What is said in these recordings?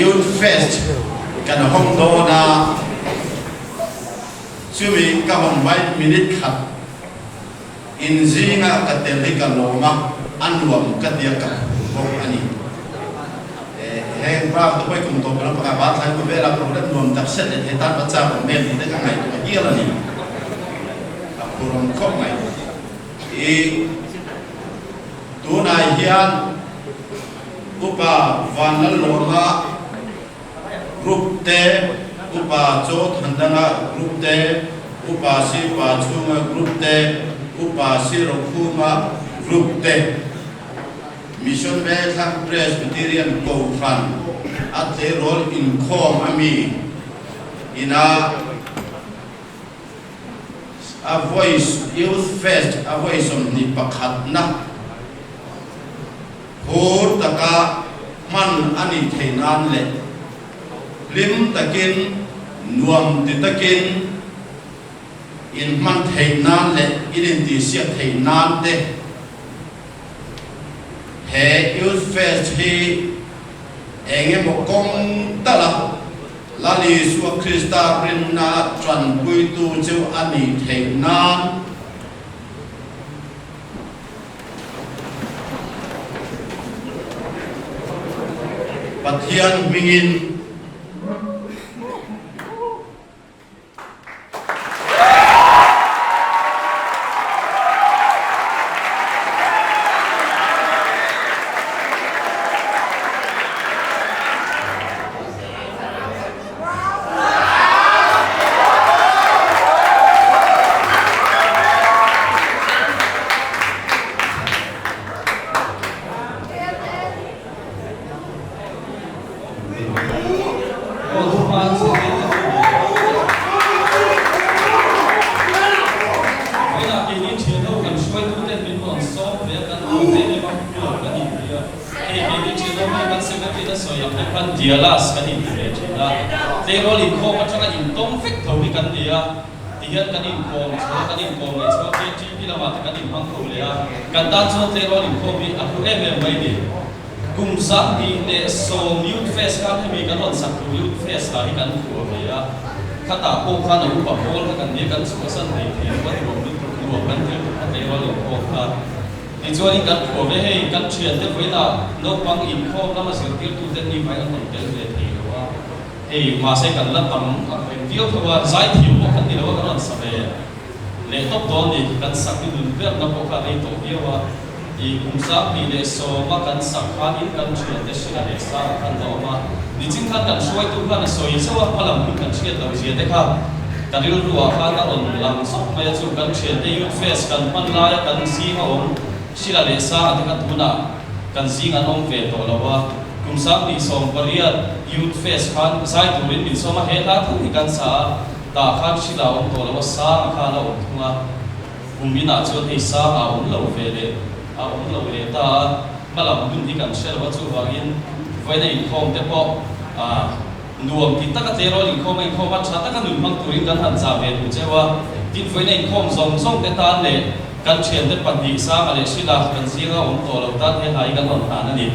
Youth Fest kan hawng dawn a, chumi ka hawn hmai minute khat in zinga ka tel hi ka lawm a, a nuam ka tia ka phur bawk a ni. Heng bak te pawh i kum tawp lam pakhat bat thlai khawvela program nuam tak set leh thei tan va chak awm em tih te ka ngaihtuah hial a ni. A phurawm khawp mai. I tunah hian Upa Vanlalawma Group te, Upa Chaw Thandanga Group te, Upa Sipa Chhunga Group te, Upa Sirokhuma Group te. Mission Vengthlang Presbyterian Kohhran a tleirawl inkhawm a mi ina a Voice Youth Fest a vawi 21 na phur taka hman a nih theih nan leh hlim takin nuam ti takin in hman theih nan leh in intihsiak theih nan te He Youth Fest hi eng emaw kawng tala Lal Isua Krista rinna tanpuitu chu a nih theih nan Pathian hmingin Dialas kan inti ve thin a, tleirawl inkhawm atanga intawng vek tho hi kan ni a, tihian kan inkawm chho a, kan inkawm leh chho a, KTP lamah te kan inhmang tho leh a, kan tan chuan tleirawl inkhawm hi a hlu em em mai ni. Kum 2010 Youth Fest khan hemi kan rawn sak tur Youth Fest lah hi kan phuah ve a, khatah pawh khan a upa pawl kha kan nia kan chhuahsan thei thei lo a nuam lutuk nuam kan ti lutuk kha tleirawl inkhawm kha. Tichuanin kan phuah ve hei kan thiante vawiinah naupang inkhawm lama zirtirtute ni mai an rawn tel ve thei lo a, hei mahse kan la tam ang reng viau tho a, zaithiam pawh kan ni lo a kan rawn sa ve leh tawp dawn ni, kan sak hi nun berna pawh kha a rei tawh viau a. I kum 2010 a kan sak khanin kan thiante hria leh sang khan la awm a, nichin khan kan hruaitu khan a sawi zauh a, hmalam hun kan hriat lo zia te kha ka rilru ah khan a rawn lang zawk mai a, chu kan thiante Youth Fest kan hman laia kan zing a awm hria leh sang a te kha tunah kan zing an awm ve tawh lo a, kum 2018 Youth Fest khan zai turin min sawm a, he hla tho hi kan sa a, tah khan hrila a awm tawh lo a, sang a khan a awm thung a. Kum inah chuan hei sang a awm lo ve leh a awm lo leh ta a, hmalam hun hi kan hre lo a, chuvangin vawiina inkhawm te pawh nuam ti taka tleirawl inkhawm a inkhawm a, tha taka nun hmang turin kan han chah ve duh cheu a, tin vawiina inkhawm zawng zawng te tan leh kan thiante pahnih Sanga leh Hrila kan zinga awm tawh lo tan he hla hi kan rawn hlan a ni.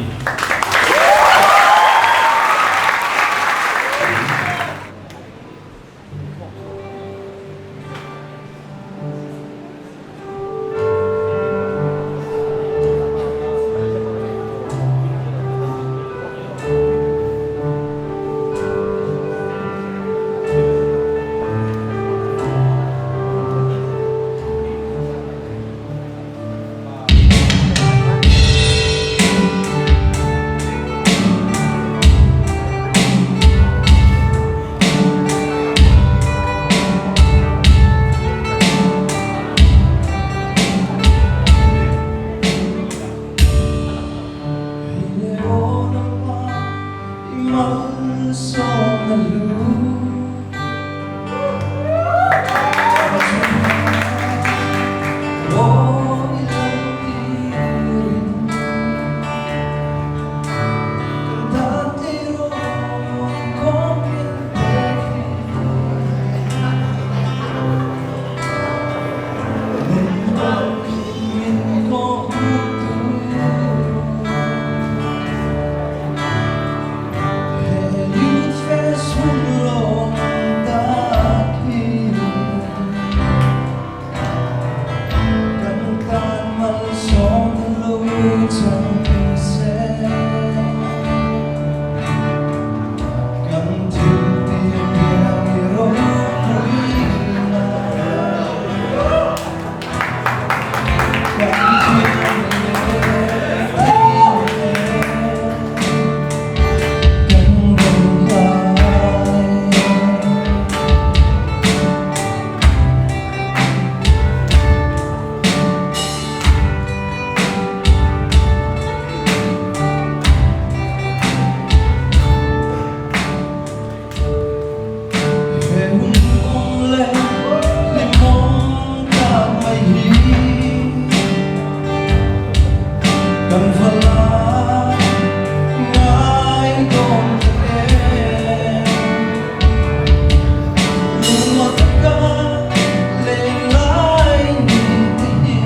Kan va la ngai dawn tak em? Lungmaw taka len lai ni te hi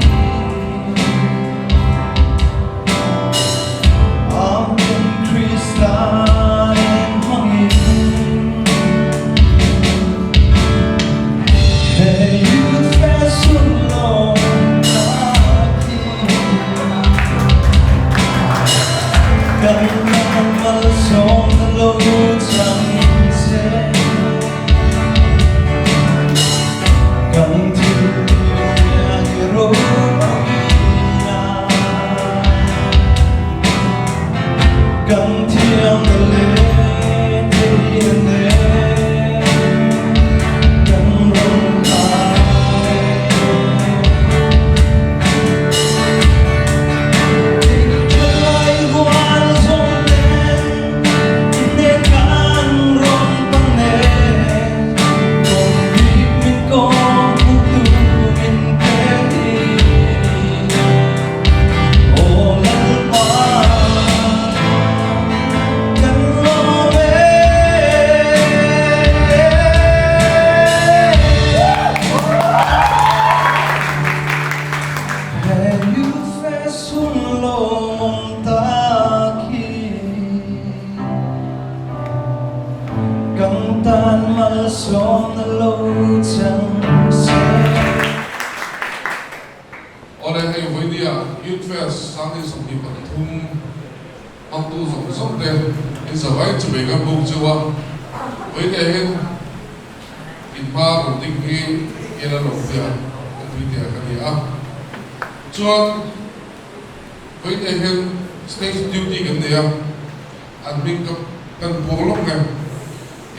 Amen Krista nen hmangin He Youth Fest hun lawm tak hi Kan tan malsawmna lo chang che Kan thil tih hi ropuina Kan thiamna leh theihna nen kan rawn kai. Thalai rual zawng nen hne kan rawn pang e, kawng bik min kawng hmuh tu min pe hi. Aw Lalpa, kan lawm e. He Youth Fest hun lawmawm tak hi kan tan malsawmna lo chang se. Awle hei vawinia Youth Fest 2023 hmangtu zawng zawng te in zavai chu ve kan buk cheu a, vawinia hian in hma rawn ding hi ila lo tia ka tui tia ka ni a, chuan vawinia hian stage duty kan nei a, an hming ka kan puang lawk nge.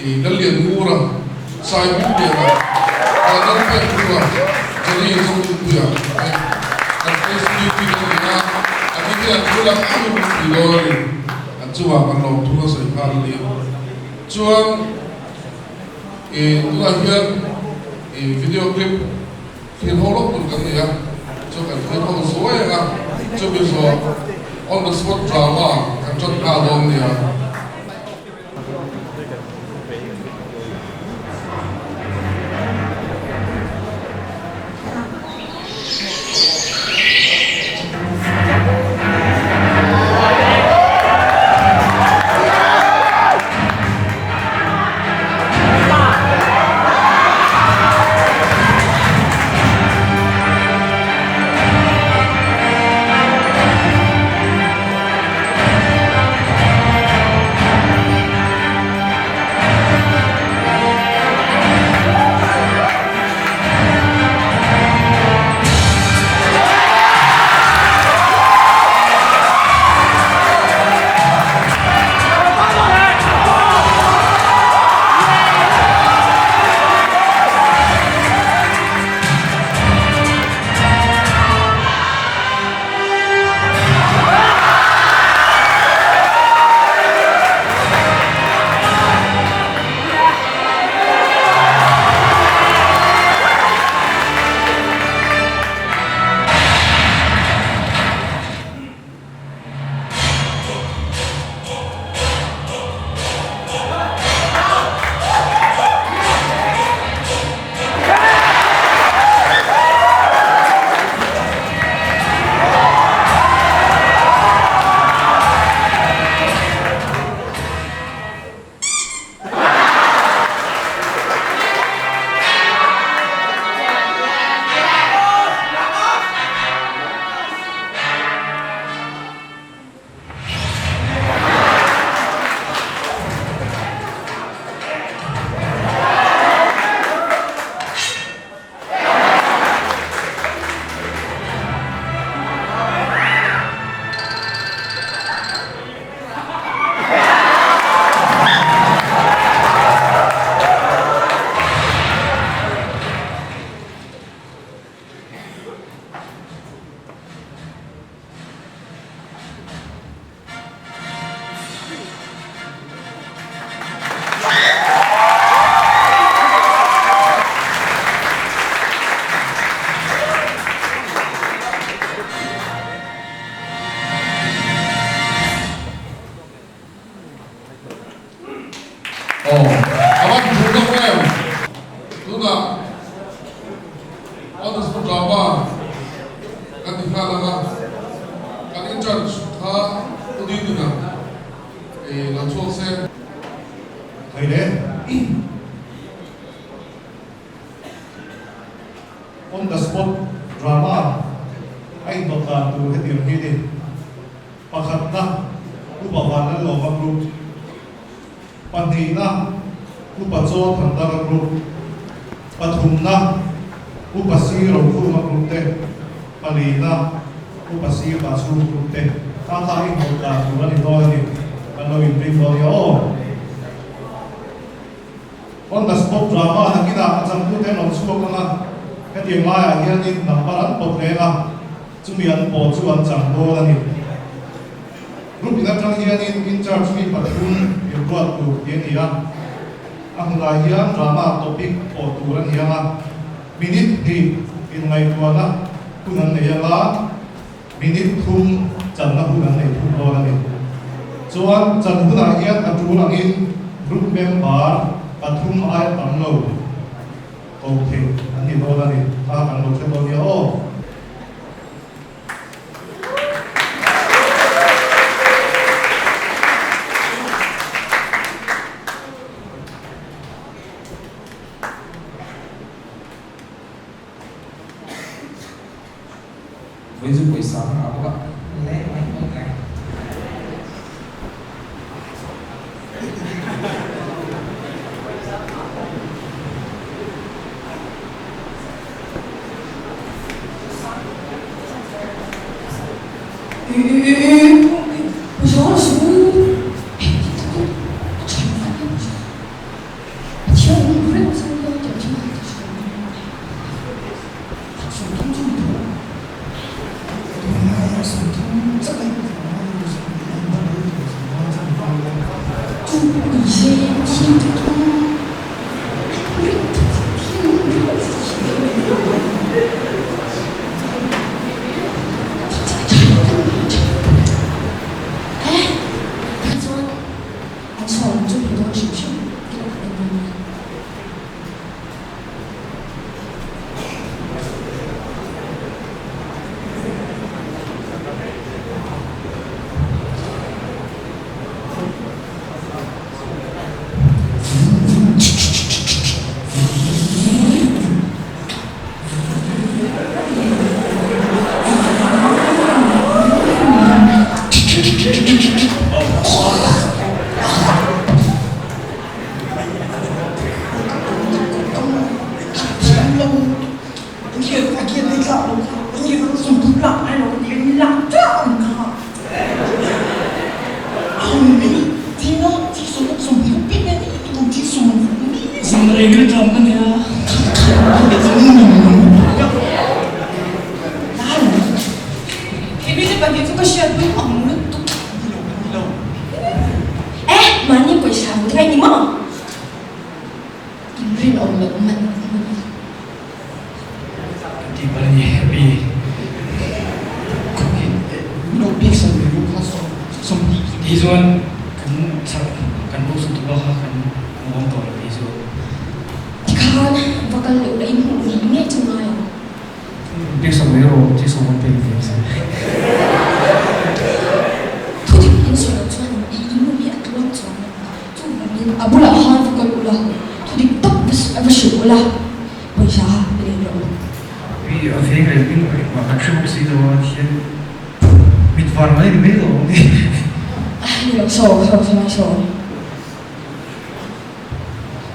I Lalian Ngura, Sai Hmingliana, Vanlal Pekhlua, Johnny Zotunpuia te kan face duty kan ni a, an ni hian thu lam em em pui dawn a ni. An chungah kan lawm thu a sawi nghal a ni. Chuan i tunah hian i video clip thlir ho lawk tur kan nei a, chuan kan thlir ho zuai ang a, chumi zawh on the spot drama kan ṭan nghal dawn a nia. In-charge kha Pu Dindina lo chhuak se. Thei le. On the spot drama a intawp dan tur hetiang hi ni. Pakhatna, Upa Vanlalawma Group. Pahnihna, Upa Chaw Thandara Group. Pathumna, Upa Si Rokhuma Group te. Palina, Upa Si Vachhung Group te. Kha kha i hmuh dan tur a ni dawn a ni. Kan lo inring dawn nia aw. On the spot drama nakinah a changtute an rawn chhuak ang a, hetiang laiah hianin number an pawt reng a, chumi an pawh chu an chang dawn a ni. Group in atang hianin in charge mi pathum inruat tur tih a ni a, a hmunah hian drama topic pawh tur a ni ang a, minute hnih inngaihtuahna hun an nei ang a, Minute thum channa hun an nei thung dawn a ni. Chuan chan hunah hian a tul angin group member pathum aia tam lo ko theih an ni dawn a ni. Kha kan lo hre dawn nia aw. Vawi chu pawisa ka ngah bawk a. Leng mai mai kai.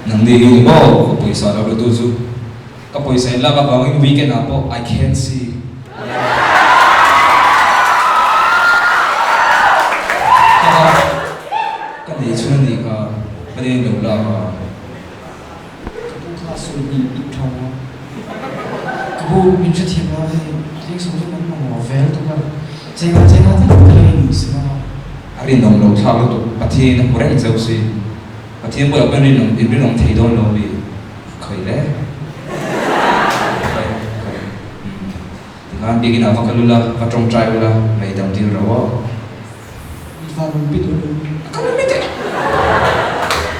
Nangni hi ni maw ka pawisa lo lutu chu ka pawisa in lak avangin weekend ah pawh I can't see. Ka nei chhun a nih kha ka nen lo lak a. Ka pu kha sawi hnih in tho a, ka pu min hrethiam lo hei leng sawm zawk an mamawh vel tuk a, chenga chenga tak ka lo in sim a. A rinawm lo thlak lutuk, Pathian a hmu reng cheu si, Pathian bulah pawh in rinawm in rinawm thei dawn lo mi khawi le khawi khawi umm tikhan biakinn ah va kal ula va tawngtai ula ngaihdam dil ro aw.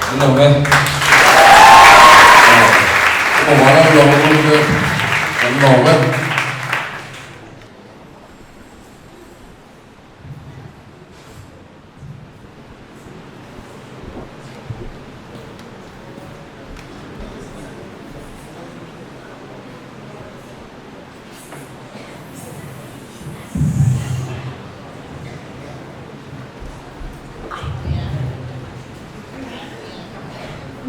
An lo ve. Upa Vanram lawm a tum te kan lawm e.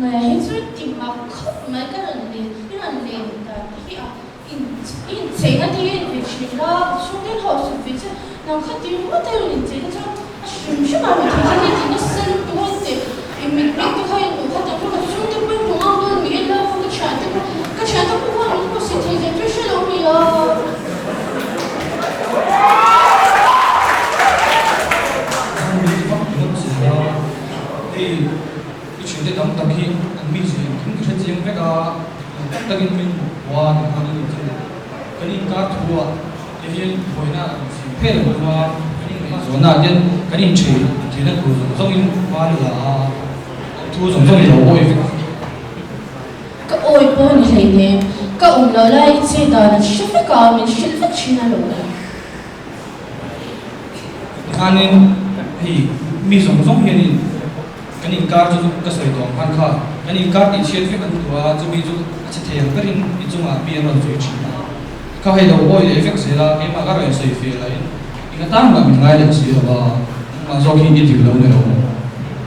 Ngaia hi chu ti mak khawp mai ka rawn len i rawn len dan te hi a in i inchei na te hi en ve thin la, ka chhungte in hauh suk ve che nang kha ti ringawt a i rawn inchei na chuan a hrim hrim a rawn thei che ni tih nasa lutuk a inti i mit meng te kha i hmuh kha tiang kha ka chhungte pawh in hmu ngam dawn mi ila ka thiante pawh ka thiante pawh khan min hmuh si thei zia chu hre lo mi a. Min vak ringawt zel a, hei i thiante tam tak hi an mi zia engkim ka hre chiang vek a, eng tak takin min hmuh pawh a ti khan a ni chu. Kan inkar thu ah te hian buaina an zin phel lo a, kan inngaihzawnna ah hian kan inchei theihna tur zawng zawngin hma la a, an thu zawng zawng i lo awi vek a. Ka awi pawh ni hleinem, ka awm loh lai i che dan an hre vek a, min hrilh vek thin a lo. Tikhanin hei mi zawng zawng hianin kan inkar chu ka sawi tawh ang khan kha kan inkar tih chhiat vek an duh a, chumi chu a che thei ang berin i chungah mi an rawn sawi thin a, kha hei lo awi leh vek zel a, keimah ka rawn sawi fe lahin Enga tan mah min ngai leh si lo va, nangmah zawk hi i dik lo ni lo.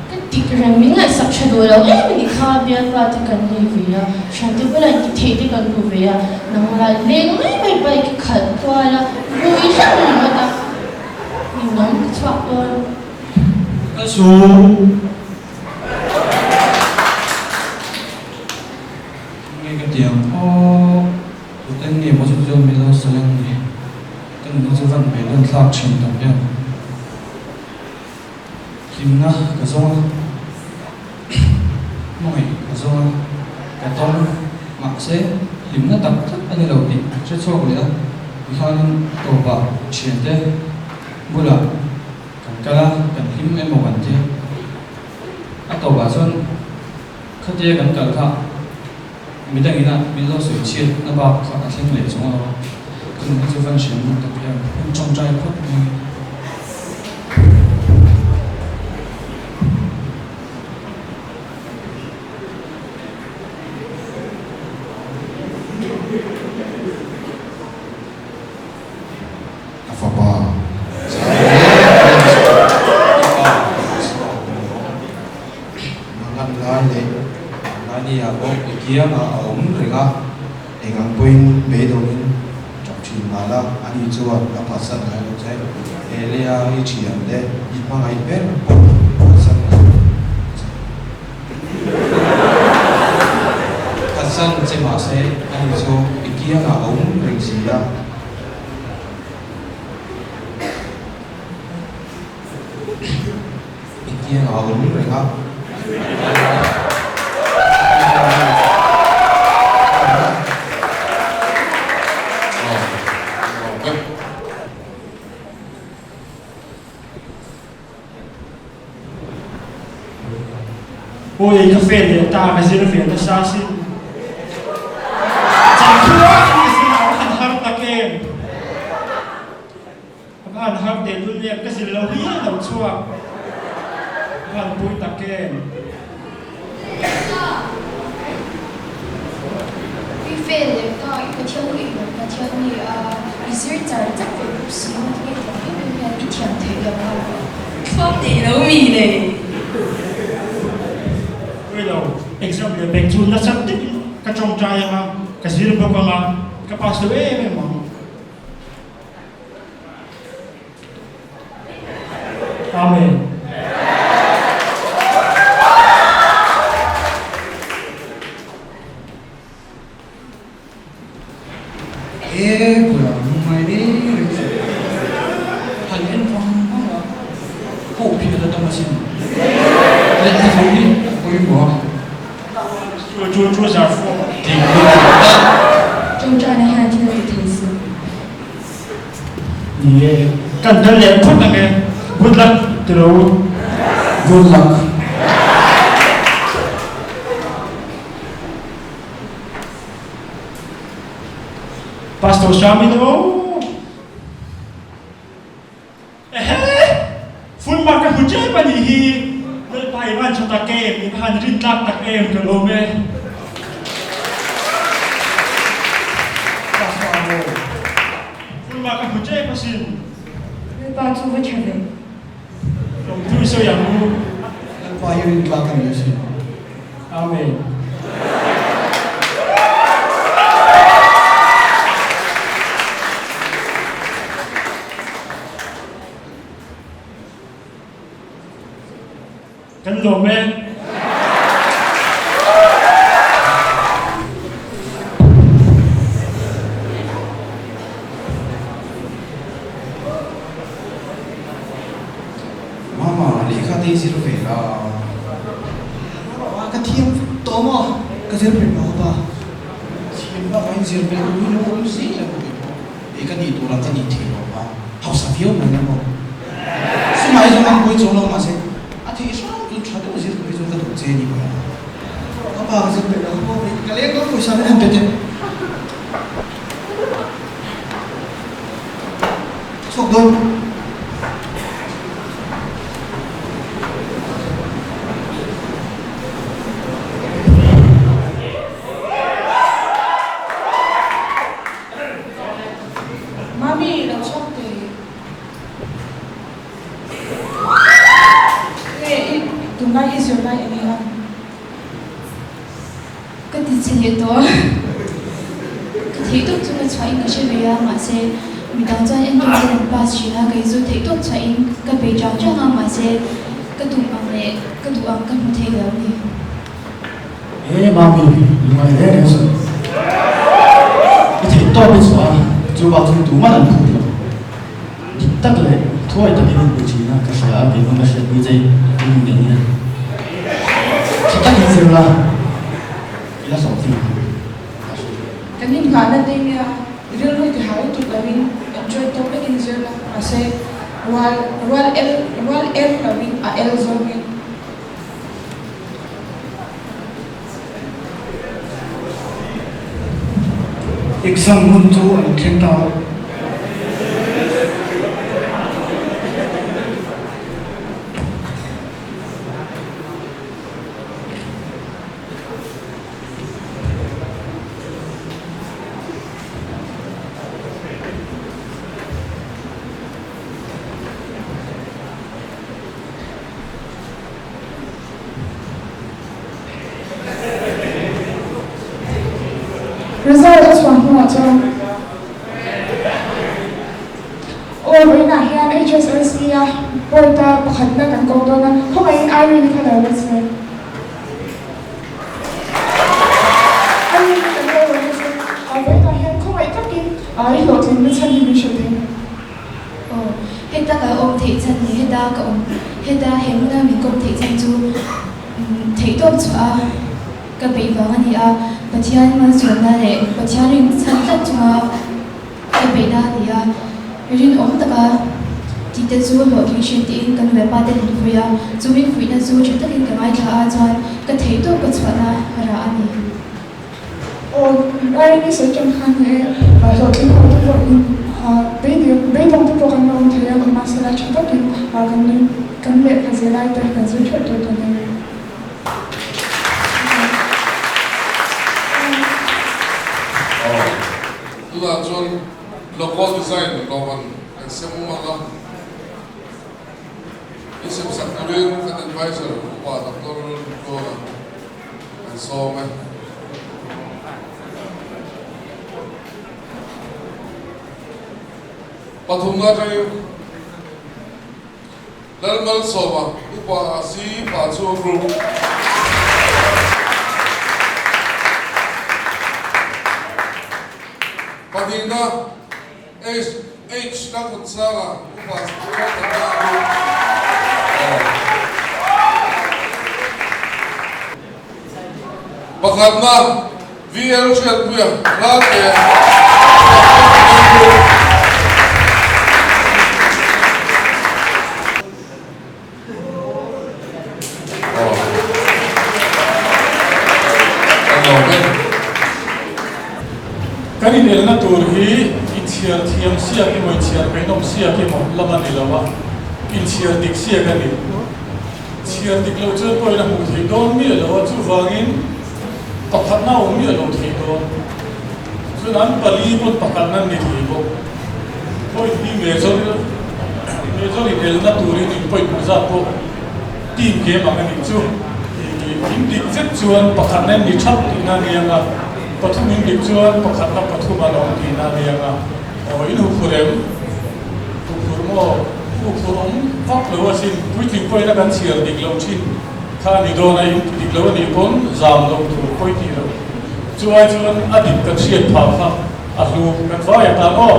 Ka dik reng, min ngaihsak tha duh lo em a ni kha, bialpa te kan nei ve a, thiante bulah inti theih te kan duh ve a, nangmah leng mai mai bike i khalh kual a, vui hlauh ringawt a, ninawm ka chhuak dawn. Ka su. Nge ka ti ang aw. Tuten nge maw chu chuan min lo sawi ang ni? Ka nuna chu van mai dawn thlak thin tak em? Hlimna ka zawng a, hmangaih ka zawng a, ka tawng mahse hlimna tak tak a ni lo tih hre chhuak leh a, tikhanin a tawpah thiante bulah kan kal a, kan hlim emaw kan ti a, a tawpah chuan khatia kan kal kha. Midang ina min lo sawi chhiat na bak kha a thleng leh chuang lo a, ka nunna chu van hriam lutuk tak hian hun tawngtai phawt mai a ni. A fapa chang reng reng chu i pa Isua a ni lo. Mangan lai leh Lania pawh i kiangah a awm reng a, eng ang pawhin beidawngin ṭap ṭhin mah la, ani chuan a phatsan ngai lo che. He leia i ṭhian te i hmangaih ber pawh phatsan lo che. Phatsan che mah se, ani chu i kiangah a awm reng si a. I kiangah a awm reng a. Awi ka fail leh ta ka zir ve nasa sin. Changthua ka zir a han har tak em. A va han har teh lul em ka zir lo hial lo chhuak. A va han pui tak em. I fail leh ta i Pathian u i lo Pathian ni a i zir char char ve bawk si a tinge tiang em em hian i thiam theih loh a. Thluak nei lo mi le. Ui lo, exam leh pek chu nasa takin ka tawngtai anga, ka zir bawk anga, ka pass lo em em ang. Amen. E pura lungngai reng reng chu han en vang vang a, hope hi a la dam asin. Lehkha tho hi a pawimawh a. Chu chu chu zar fo. Dik lutuk a. Tawngtaina hian thil a ti thei si. Ni e, kan dal leh phawt ang e. Good luck ti lo u. Good luck. Pastor Shamil aw. Ehe! Full mark ka hmu tep a nih hi. Lalpa i van tha tak em, i va han rin tlak tak em ka lawm e. Pastor Amo, full mark ka hmu tep asin. Lalpa chu va tha ve. Lawmthu i sawi ang u. Lalpa hi rin tlak a ni asin. Amen. Kan lawm e. Mama, lehkha te i zir ve la. Ka thiam vek tawh maw? Ka zir peih lo pa. Thiam bakah in zir peih lo hi lo awm zel a ka ti pawh. Ei ka nih tur ang ka nih theih lo pa. Hausa viau mai la maw? Sumah hi zawng an buai chawng lo mahse a theih hrang chu tha deuh zir tur hi chuan ka duh che ni mai a. Ka pa ka zir peih lo maw? Ka leng dawn pawisa min han pe teh. Chhuak dawn. Mami, lo chhuak teh. Nge i tunlai i zirlai eng nge a? Ka ti che leh tawh a, ka theih tawp chu ka chhuah in ka hre ve a, mahse midang chuan en tawk ten an pass thin a, kei chu theih tawp chhuah in ka bei chang chang a, mahse ka tum ang leh ka duh ang ka hmu thei lo a ni. He mami lungai reng reng suh. I theih tawp i chhuah a, chu bak chu tuman an phut lo. Dik tak leh thuai takin in pui thin a, ka hria a, keimah ka hriat pui che i nu nen hian. Tha takin zir la, i la hlawhtling ang ka hria. Kan inngahna te nia rilru ti hau lutuk lovin enjoy tawk vekin zir la, mahse rual rual el rual er lovin a el zawngin. Exam hun chu a lo thleng ta a. Result a chhuah hnuah chuan aw vawiinah hian HSLC a board a pakhatna kan kawk dawn a, khawngaihin Irene kha lo la che. Irene kan lo rawn la che. Vawiinah hian khawngaih takin i hlawhtlinna chhan hi min hre thei. Aw, heta ka awm theih chan leh heta ka awm, heta he hmuna min kawm theih chan chu theihtawp chhuah a ka beih vang a ni a, Pathian malsawmna leh Pathian rin chhan tlat chunga ka beihna a ni a, rinawm taka tihte chu hlawhtling hrin tiin ka nu leh pa ten min fuih a, chu min fuihna chu tha takin ka ngaithla a chuan ka theihtawp ka chhuahna rah a ni. Aw, Irene sawi ṭan khan he hlawhtling ho te pawh in beidawng te pawh kan la awm thei a, nimahsela ṭha takin kan kan lehkha zirlai te kan zir ṭheuh tur dawn a ni. Aw, tunah chuan logo design lawm an kan sem ang a, i sem sak turin kan advisor upa Doctor Tluanga. Kan sawm e. Pathumna atangin Lalmalsawma upa si pa chu group. Pahnihna H Lalthansanga upa si Lalthanna group. Pakhatna VL Hriatpuia Ralte Group. Kan inelna tur hi inchhiar thiam siak emaw inchhiar ngaihnawm siak emaw lam a ni lo a, inchhiar dik siak a ni. Chhiar dik loh chuan pawhin a hmuh theih dawn miah lo a, chuvangin pakhatna a awm miah lo theih dawn. Chuan an pali pawn pakhatna an ni thei bawk. Point hi major major inelna turin in point hmuh zat pawh team game ang a nih chu tih hi. In dik vek chuan pakhatna in ni thap tihna a ni ang a, pathum in dik chuan pakhatna pathum an awm tihna a ni ang a. Aw, in huphurh em? Huphurh maw? Huphurh awm vak lo asin, puitling pawhin a kan chhiar dik loh thin kha a ni dawn a, in ti dik lo a nih pawn zam loh tur pawi tih loh. Chu ai chuan a dik kan hriat phah kha a hlu kan vai atan aw.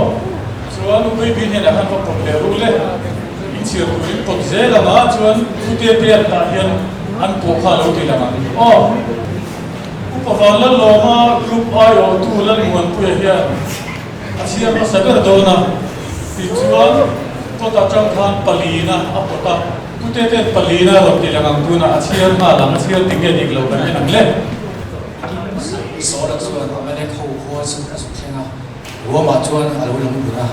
Chuan u baby hnenah khan va pawt leh ru le, in chhiar turin pawt zel ang a, chuan u tete an tah hian an pawh kha a lo ti lang ang aw. Upa Vanlalawma group aiawhtu Lalmuanpuia hian a chhiar hmasa ber dawn a, tichuan pawt atang khan palina a pawt a, u tete palina a rawn ti lang ang tunah a chhiar nghal ang, a chhiar dik nge dik lo kan en ang le. Saula chuan Amalek ho khua chu a zuk thleng a. Ruamah chuan a lo lang bur a.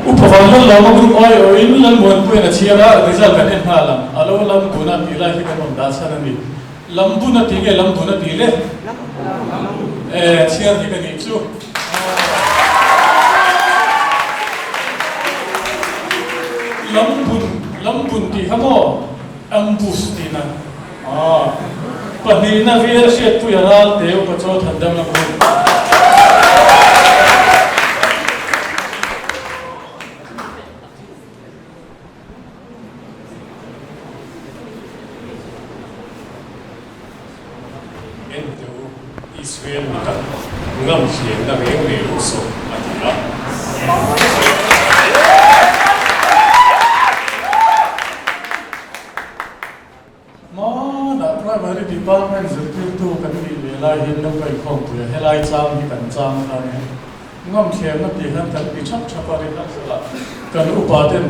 Upa Vanlalawma group aiawhin Lalmuanpuian a chhiar a, result kan en nghal ang. A lo lam bun a tih lai hi kan rawn dah chhan a ni. Lam bun a tih nge lam bun a tih le? E, chhiar dik a nih chu. Lam bun, lam bun tih kha maw? Ambush tihna aw pahnihna vel hriatpui a ral te upa chaw than dang lam hun. En teh u, Israel mi tak ngam hliamna reng reng lo saw, a ti a. Hmanah Primary Department zirtirtu kan nih ve lai hian lo kaihkhawmpui a, helai chang hi kan chang kha nia. Ngam thlemna tih hian kan ti thap thap a, rehearsal ah kan upa ten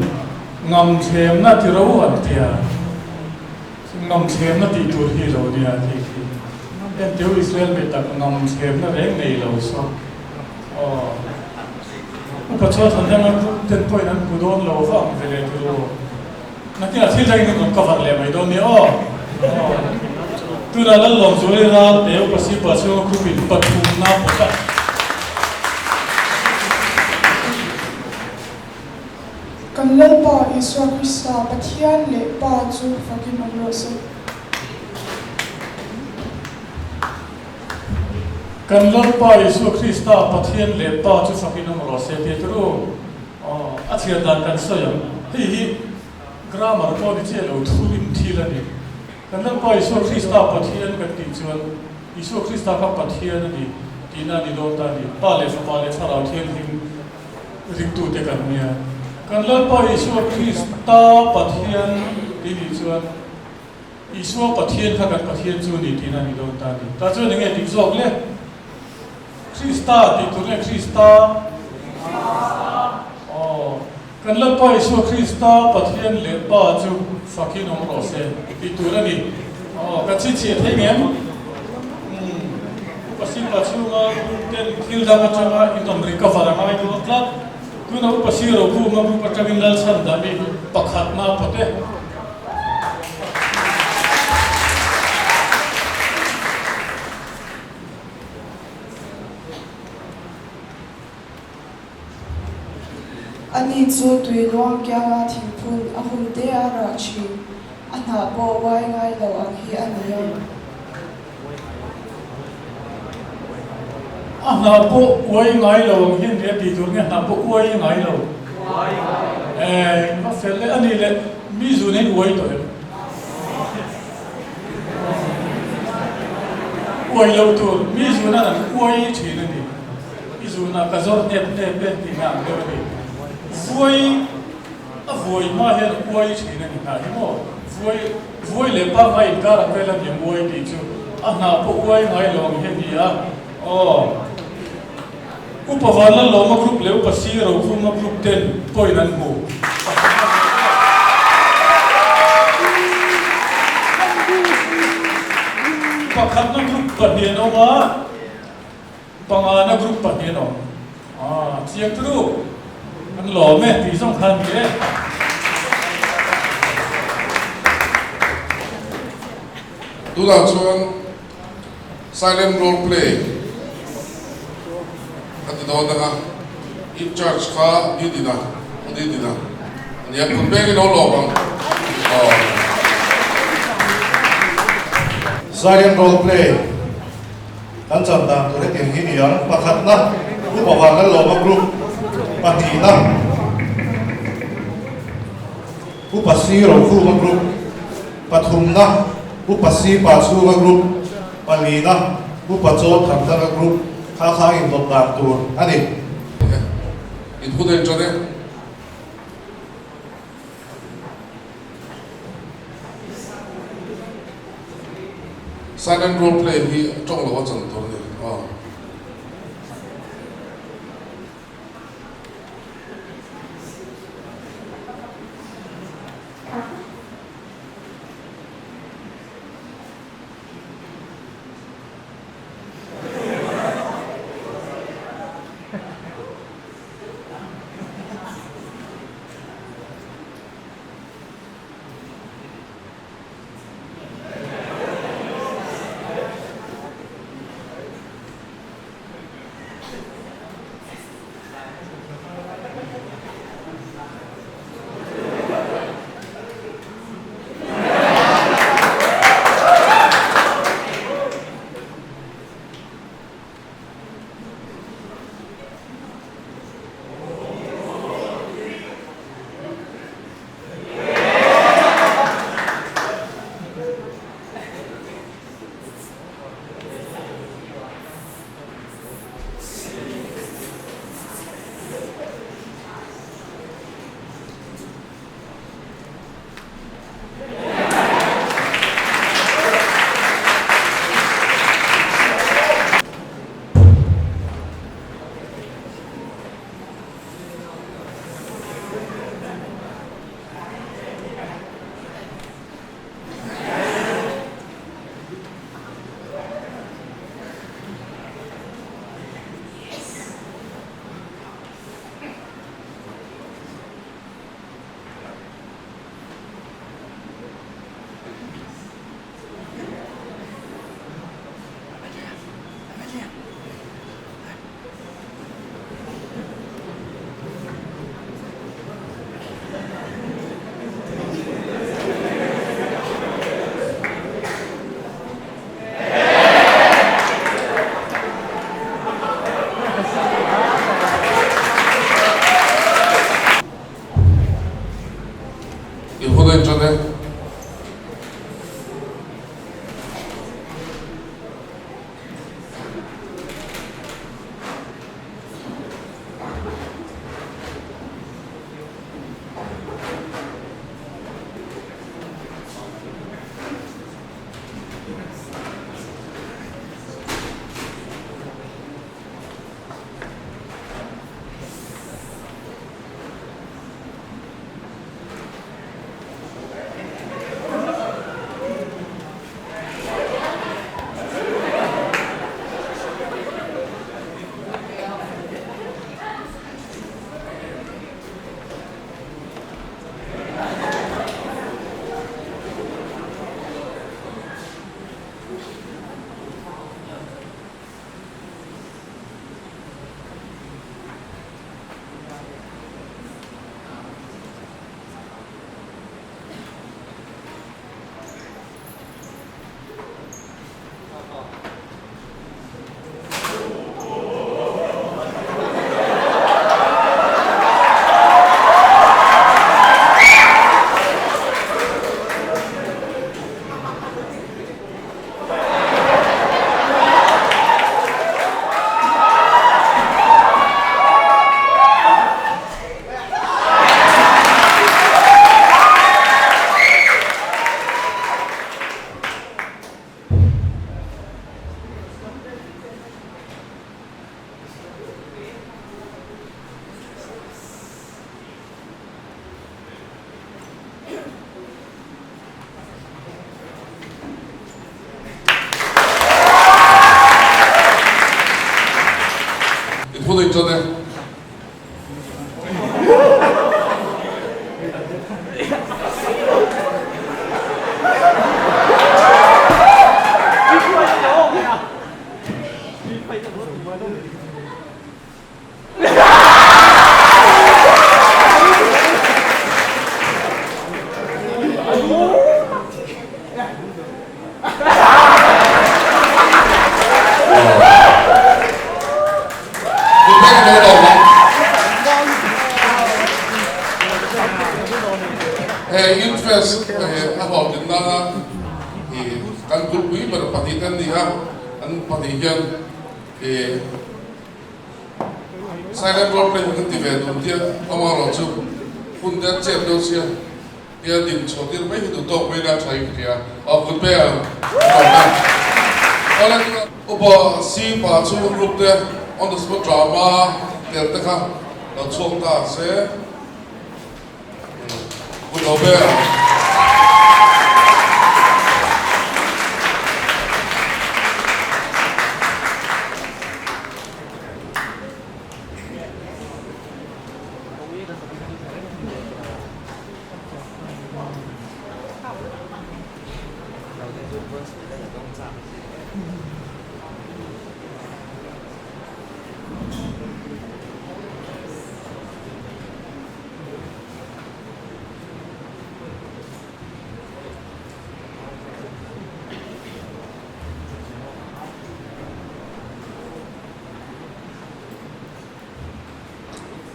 ngam thlemna ti ro an ti a. Ngam thlemna tih tur hi lo nia tih khi entir Israel mi tak ngam thlemna reng nei lo saw aw upa chuan than dang an group ten pawhin an hmu dawn lo va ang ve leh tur aw nakinah thil dangin an rawn cover leh mai dawn nia aw aw tunah Lallawmzuali ral te upa sipa chhunga group in pathumna pawt a. Kan Lalpa Isua Krista Pathian leh Pa chu fakin awm rawh se. Kan Lalpa Isua Krista Pathian leh Pa chu fakin awm rawh se tih turu aw a chhiar dan kan sawi ang. Hei hi grammar pawh ni chiah lo thurin thil a ni. Kan Lalpa Isua Krista Pathian kan tih chuan Isua Krista kha Pathian a ni tihna a ni dawn ta a ni. Pa leh Fapa leh Thlarau Thianghlim Ringtute kan nia. Kan Lalpa Isua Krista Pathian tih nih chuan Isua Pathian kha kan Pathian chu ni tihna a ni dawn ta a ni. Tah chuan enge dik zawk le? Krista tih tur nge Krista? Aw, kan Lalpa Isua Krista Pathian leh Pa chu fakin awm rawh se tih tur a ni. Aw, kan chhinchhiah thei ngem? Umm, Upa Sipa chhunga group ten thil dang atanga in awm recover a ngai dawn tlat. Tuna Upa Siro Khuma group atangin Lalchhandami pakhatna pawt e. Ani chu tui luang kianga thingphun a hun te a rah thin, a hnah pawh uai ngai lo ang hi a ni a. A hnah pawh uai ngai lo ang hi a ni a tih tur nge hnah pawh uai ngai lo? Eng va fel e, a nih leh mi zun hi uai tawh em? Uai lo tur, mi zun an an uai thin a ni. I zunah ka zawr hnep hnep e tih na ang deuh a ni. Vuai, a vuai hma hian uai thin a ni hnah hi maw? Vuai, vuai leh pa hma inkar ang vel a ni ang uai tih chu. A hnah pawh uai ngai lo ang hi a ni a. Aw. Upa Vanlalawma group leh Upa Si Rokhuma group ten point an hmu. Pakhatna group pahnih an awm a. Pangana group pahnih an awm. Aaa chiang turu an lawm e tih zawng kha a ni e. Tunah chuan silent role play ka ti dawn ang a, in charge kha ni din a. Didina a nia, kut beng in lo lawm ang aw. Silent role play kan chan dan tur hetiang hi ni ang, pakhatna Upa Vanlalawma group, pahnihna Upa Si Rokhuma group, pathumna Upa Si Pachhunga group, palina Upa Chaw Thamthanga group kha kha indawt dan tur a ni. In hun a inṭan e. Silent role play hi ṭawng lo a chan tur a ni. Aw. I hun a inṭan e. I hun a inṭan e. Fest a hlawhtlin nana kan kulhpui ber pahnihte an ni a, an pahnih hian Silent role play hi kan ti ve dun tia amaherawh chu hun te an chet deuh sia tia din chhuah tir mai hi duh tawk mai ila tha in ka hria. Aw kut pe ang tawk e. Awle upa si pa chu group te on the spot drama tel te kha lo chhuak ta se. Kut lo pe ang.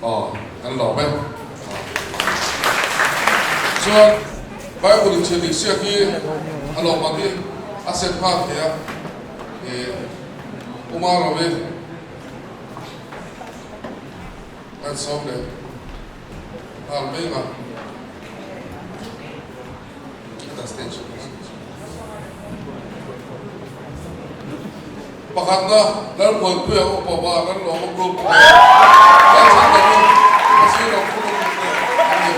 Aw, kan lawm e. Chuan Bible in chhiat insiak hi a lawmman hi a set nghal thei a, Uma Ravi. Kan sawm leh nghal mai ang a. Heta stage Pakhatna Lalmuanpuia upa va kan lawm a group leh Lalchhandama Pasir Rokhuma group te an ni.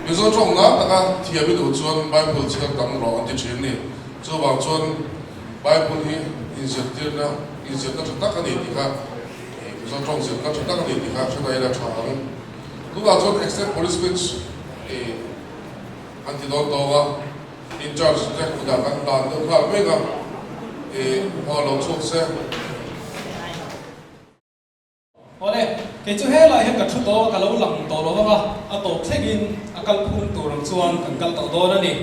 Mizo tawng nal taka thiam i duh chuan Bible chhiar tam rawh an ti thin ni. Chuvang chuan Bible hi inzirtirna, inzirna tha tak a ni tih kha, Mizo tawng zirna tha tak a ni tih kha hre daih ila tha ang. Tunah chuan Extend Police Speech an ti dawn tawng a, in charge te kutah kan dan deuh nghal mek a, aw lo chhuak se. Awle, kei chu helai hian ka thu tawh a, ka lo lang tawh lo ang a, a tawp thlengin a kal phung tur ang chuan kan kal tawh dawn a ni.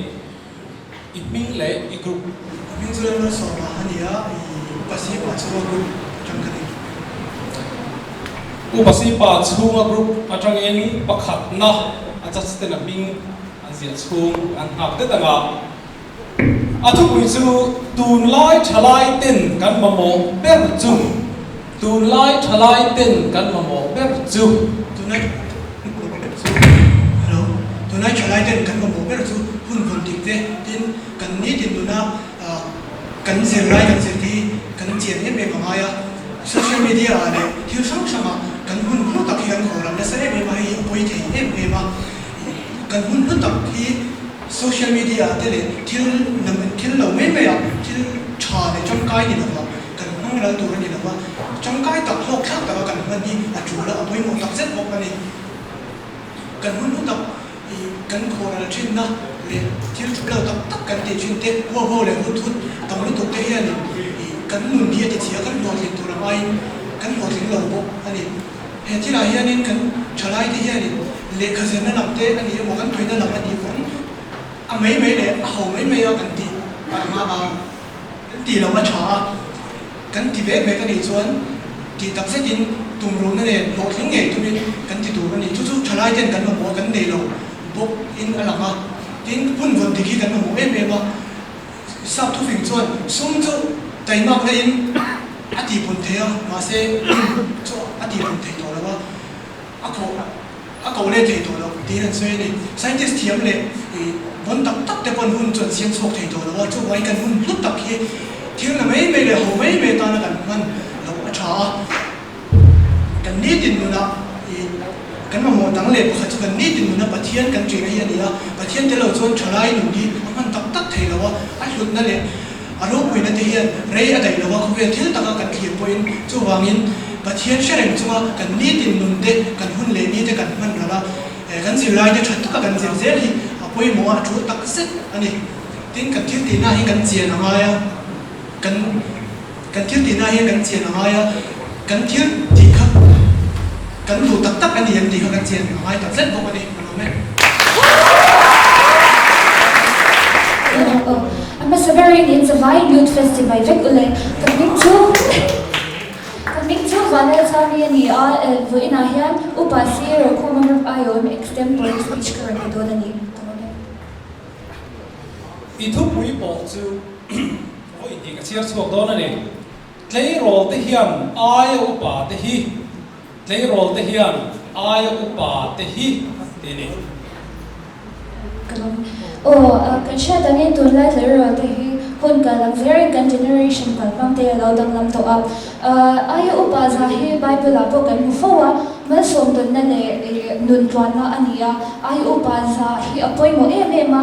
I hming leh i group. Ka hming chu Lalmalsawma a ni a, i Upa Sipa chhunga group atang ka ni. Upa Sipa chhunga group atangin pakhatna a judge ten a hming an ziah chhung an nghak det ang a. A thupui chu tunlai thalai ten kan mamawh ber chu Tunlai thalai ten kan mamawh ber chu. Tunlai chu Hello Tunlai thalai ten kan mamawh ber chu hun vawn dik te tin kan nitin nuna kan zirlai kan zir te hi kan chian em em a ngai a, social media ah leh thil hrang hrang ah kan hun hlu tak hi kan khawh ral nasa em em a, hei hi a pawi thei em em a, kan hun hlu tak hi social media ah te leh thil thil lo mai mai ah thil tha leh tangkai ni lova Kan hmang ral tur a ni lo va, tangkai tak hlawk thlak taka kan hman hi a tul a, a pawimawh tak zet bawk a ni. Kan hun hlu tak i kan khawhral thinna leh thil thu lo tak tak kan tih thin te, huau huau leh hut hut tam lutuk te hianin i kan nun hi a ti chhia, kan hlawhtlin tur ang aiin kan hlawhtling lo bawk a ni. He thilah hianin kan thalai te hianin lehkha zirna lam te a ni emaw kan tuina lam a nih pawn a mai mai leh a ho mai mai a kan tih ang a. Kan tih loh a tha a, kan ti vek vek a nih chuan tih tak zetin tumruhna nen hlawhtling ngei tumin kan ti tur a ni. Chu chu thalai ten kan mamawh a, kan nei lo bawk in a lang a. Tin, hun vawn dik hi kan mamawh em em a. Sap thufing chuan sum chu taimak na in a tihpun thei a, mahse hun chu a tihpun thei tawh lo a. A khawh a ko let thei tawh lo tiin an sawi a ni. Scientist thiam leh vawn tak tak te pawn hun chu an siam chhuak thei tawh lo a, chuvangin kan hun hlu tak hi thil na mai mai leh ho mai mai atana kan hman loh a tha a. Kan nitin nunah kan mamawh dang leh pakhat chu kan nitin nuna Pathian kan ṭihna hi a ni a, Pathian tel lo chuan ṭhalai nun hi a hman tak tak thei lo a, a hlutna leh A ropuina te hian rei a daih lo a, khawvel thil taka kan thlir pawhin chuvangin Pathian hre reng chunga kan nitin nun te, kan hun leh ni te kan hman ral a, kan zirlai te tha taka kan zir zel hi a pawimawh a, a tul tak zet a ni. Tin, kan thil tihna hi kan chian a ngai a, kan kan thil tihna hian kan chian a ngai a, kan thil tih kha kan duh tak tak a ni em tih kha kan chian a ngai tak zet bawk a ni. Ka lawm e. Aw, a hmasa berin in zavai Youth Festival vek ule. Ka hming chu Ka hming chu Vanlalchami a ni a, vawiinah hian Upa si Rokhawma Group aiawm extempore speech ka rawn pe dawn a ni. Ka lawm e. I thupui pawh chu vawi hnih ka chhiar chhuak dawn a ni. Tleirawl te hian aia upa te hi Tleirawl te hian aia upa te hi ti ni. Ka lawm. Aw, kan hriat angin tunlai tleirawl te hi hun kal ang zerin kan generation kalhmang te a lo danglam tawh a. Aia upa zah hi Bible ah pawh kan hmu fo a, malsawm tawnna leh nun tluanna a ni a. Aia upa zah hi a pawimawh em em a.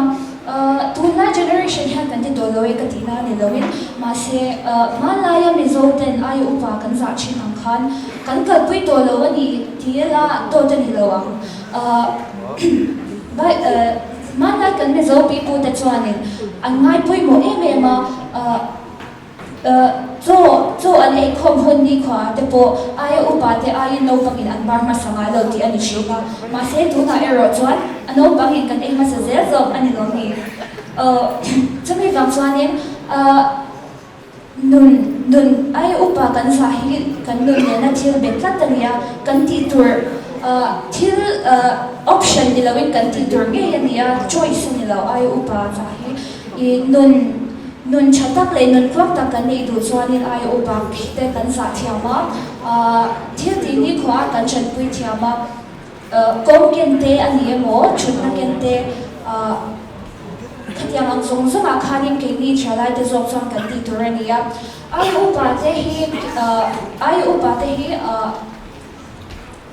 Tunlai generation hian kan ti tawh lo e ka tihna a ni loin, mahse hmanlaia Mizo ten aia upa kan zah thin ang khan kan kalpui tawh lo a ni ti ila dawt a ni lo ang. Hmanlai kan Mizo pipu te chuanin an ngai pawimawh em em a. Chaw, chaw an eikhawm hun nikhua te pawh aia upa te aiin naupangin an bar hmasa ngai lo tih a ni hruk a, mahse tunah erawh chuan a naupangin kan ei hmasa zel zawk a ni lo mi? Chumi vang chuanin nun, nun aia upa kan zah hi kan nun nena thil bet tlat a ni a, kan tih tur thil option ni loin kan tih tur ngei a ni a, choice a ni lo aia upa zah hi. I nun, nun tha tak leh nun tluang tak kan neih duh chuanin aia upa te kan zah thiam a, thil tih nikhua kan tanpui thiam a, kawng ken te a ni emaw, thutna ken te, khatiang ang zawng zawngah khanin keini thalai te zawk chuan kan tih tur a ni a. Aia upa te hi, aia upa te hi.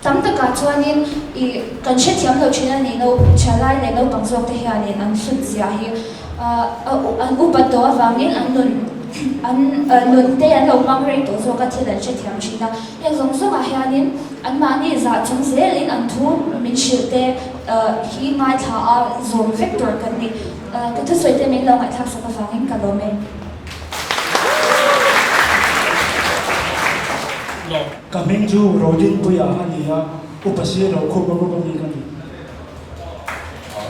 Tam takah chuanin i kan hrethiam lo thin a ni, no thalai leh naupang zawk te hianin an hlut zia hi an upat tawh avangin an nun an nun te an lo hmang rei tawh zawk a thil an hrethiam thin a. Heng zawng zawngah hianin anmahni zah chung zelin an thu min hrilh te hi ngaithla a zawm vek tur kan ni. Ka thusawi te min lo ngaihthlak sak avangin ka lawm e. Ka hming chu Rodinpuia a ni a, Upa si Rokhuma group a mi ka ni.